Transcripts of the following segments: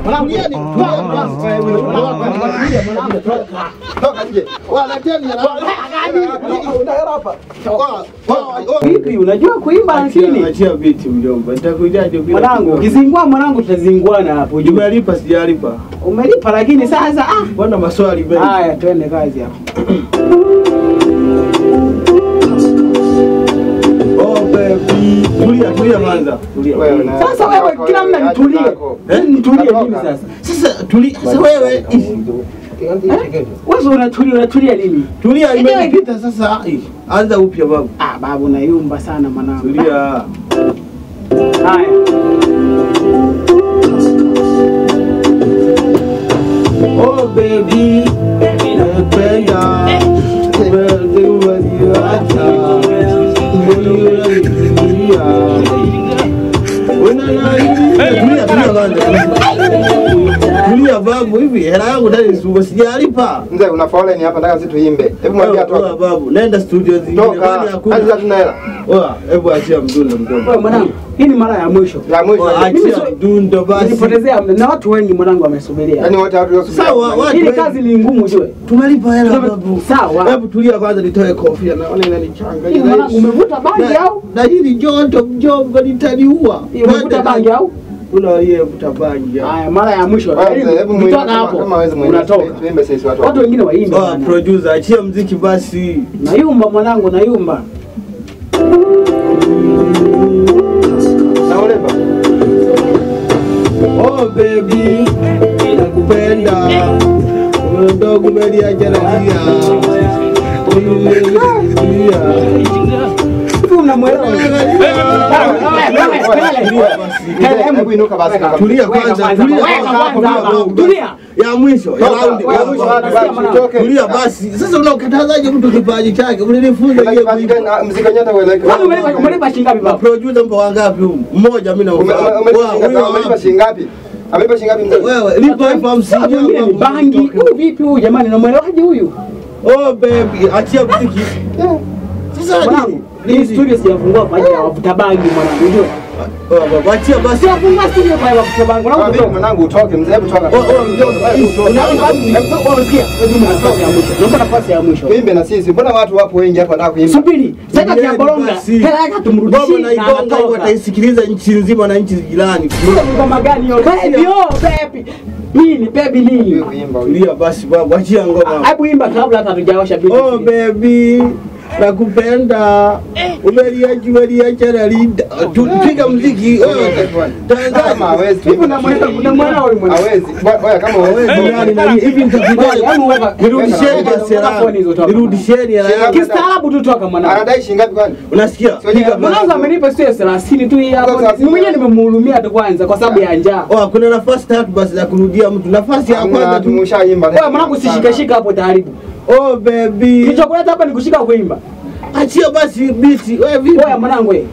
Mwanangu, toka nje. Waleteni hela. Una hela hapa. Vipi unajua kuimba nchini? Achia viti mjomba. Nitakujaje bila. Mwanangu, ukizingua mwanangu tutazinguana hapo. Umelipa sijalipa? Umelipa lakini sasa Mbona maswali mengi? Haya twende kazi hapo. Oh baby, tulia tulia kwanza. Tulia. Sasa wewe kila mna nitulie. Nitulie mimi sasa. Sasa tulia. Sasa wewe wewe unatulia unatulia nini? Tulia imepita sasa. Anza upya babu. Ah babu nayumba sana mwanangu. Tulia. Haya. Oh baby, nakupenda. Wewe unaniacha. Tulia babu, hivi hela yangu ndani subo sijalipa. Mzee una foleni hapa nataka sisi tuimbe. Hebu mwambie atoke. Babu, nenda studio zingine kwani hakuna. Kazi hatuna hela. Oa, hebu achia mdundo mdogo. Wewe mwanangu, hii ni mara ya mwisho. Ya mwisho. Achia mdundo basi. Nilipotezea na watu wengi mwanangu wamesubiria. Yaani wote watu wote. Sawa, watu. Ile kazi ni ngumu ujue. Tumelipa hela babu. Sawa. Hebu tulia kwanza nitoe kofia naona inanichanganya. Mwanangu umevuta bangi au? Na hili joto mjomba litaniua. Umevuta bangi au? Kuna aliyevuta bangi. Haya mara ya mwisho. Hebu kutoka hapo. Kama wewe unatoka. Tuimbe sisi watu. Watu wengine waimbe. Oh, producer achia muziki basi. Nayumba mwanangu nayumba. Na ulemba. Oh baby, nakupenda. Ndogo umeliacha nalia. Unamwelewa? Hebu inuka basi. Tulia kwanza, tulia kwanza. Ya mwisho, ya raundi, ya mwisho. Tulia basi. Sasa unakatazaje mtu kipaji chake? Ulinifunza yeye kuimba. Muziki wenyewe ueleweke. Wewe umelipa shilingi ngapi baba? Producer mpo wangapi huko? Mmoja mimi na wewe. Umelipa shilingi ngapi? Amelipa shilingi ngapi mzee? Wewe lipa elfu hamsini. Bangi. Huyu vipi huyu jamani, unamwelewaje huyu? Oh baby, achia muziki. Sasa nini? Hii studio sijafungua kwa ajili ya wavuta bangi mwanangu, unajua? Oh baba, achia basi. Sijafungua studio kwa wavuta bangi. Mwanangu mwanangu utoke mzee, hebu toka. Oh mjomba. Unasikia? Nafasi ya mwisho. Naomba nafasi ya mwisho. Tuimbe na sisi. Mbona watu wapo wengi hapa wanataka kuimba? Subiri. Sasa kiabolonga. Hela yake tumrudishie. Baba na igonga wataisikiliza nchi nzima na nchi jirani. Ngoma gani hiyo? Baby, oh baby. Nini baby nini? Tulia basi babu, achia ngoma. Hebu imba kabla hata hatujaosha biti. Oh baby. Nakupenda. Umeliacha umeliacha na linda. Tupiga muziki wewe. Kama hawezi. Hivi unamwelewa wewe mwanangu? Hawezi. Wewe kama hawezi. Nani hivi nitakuja. Nirudisheni basi hela. Nirudisheni hela. Kistaarabu tu toka mwanangu. Anadai shilingi ngapi kwani? Unasikia? Mwanangu amenipa sio 30 tu hii hapo. Mimi mwenyewe nimemhurumia tu kwanza kwa sababu ya njaa. Oh, kuna nafasi tatu basi za kurudia mtu. Nafasi ya kwanza tumeshaimba. Wewe mwanangu usishikashika hapo taharibu. Oh baby. Kilichokuleta hapa ni kushika kuimba. Achia basi biti. Wewe vipi? Wewe mwanangu wewe.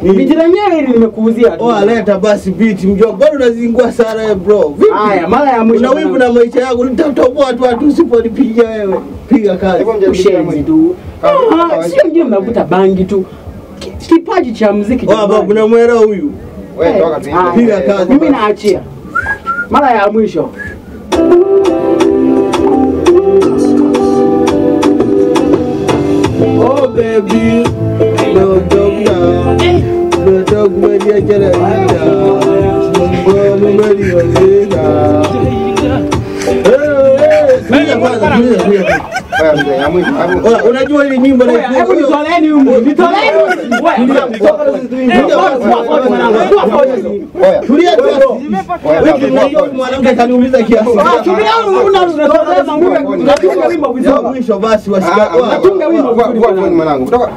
Biti lenyewe hili nimekuuzia tu. Oh leta basi biti mjomba. Bado unazingua sana wewe bro. Vipi? Haya mara ya mwisho. Una wivu na maisha yangu. Nitatoboa tu watu usiponipiga wewe. Piga kazi. Ushenzi tu. Sio mjini mnavuta bangi tu. Kipaji cha muziki. Oh babu unamwelewa huyu. Wewe toka tu. Piga kazi. Mimi naachia. Mara ya mwisho. Oh baby, no dog now. No dog when you get a Unajua hili nyimbo na hebu nitoleeni huko. Nitoleeni. Wewe tulia wewe. Mwanamke kaniuliza kiasi. Tulia unatunga wimbo vizuri. Mwisho basi wasika. Natunga wimbo vizuri mwanangu. Kutoka.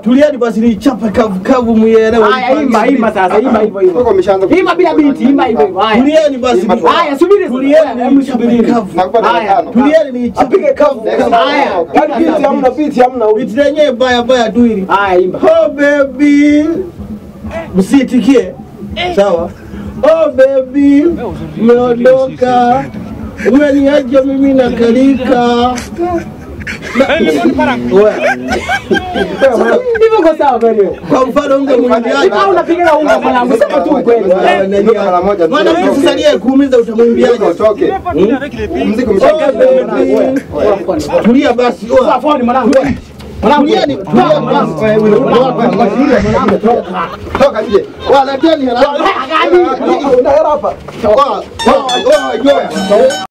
Tulieni basi nichape kavu kavu muielewe. Haya imba imba sasa imba hivyo hivyo. Imba bila beat imba hivyo hivyo. Haya. Tulieni basi. Haya subiri. Tulieni subiri. Nakupa dakika 5. Tulieni nichape kavu. Haya. Yaani beat hamna beat hamna. Beat lenyewe baya baya tu hili. Haya imba. Oh baby. Msitikie. Sawa. Oh baby, umeondoka. Umeniacha mimi nakalika. Hivyo kwa sawa kweli wewe. Kwa mfano ungemwimbiaje? Au unapiga unga mwanangu, sema tu ukweli. Mara moja. Mwanamke sasa aliyekuumiza utamwimbiaje? Utoke. Muziki umeshaka. Tulia basi. Kwa phone mwanangu. Mwanangu, Tulia ni tulia basi. Toka nje. Waleteni hela. Una hela hapa. Wa, wa, wa,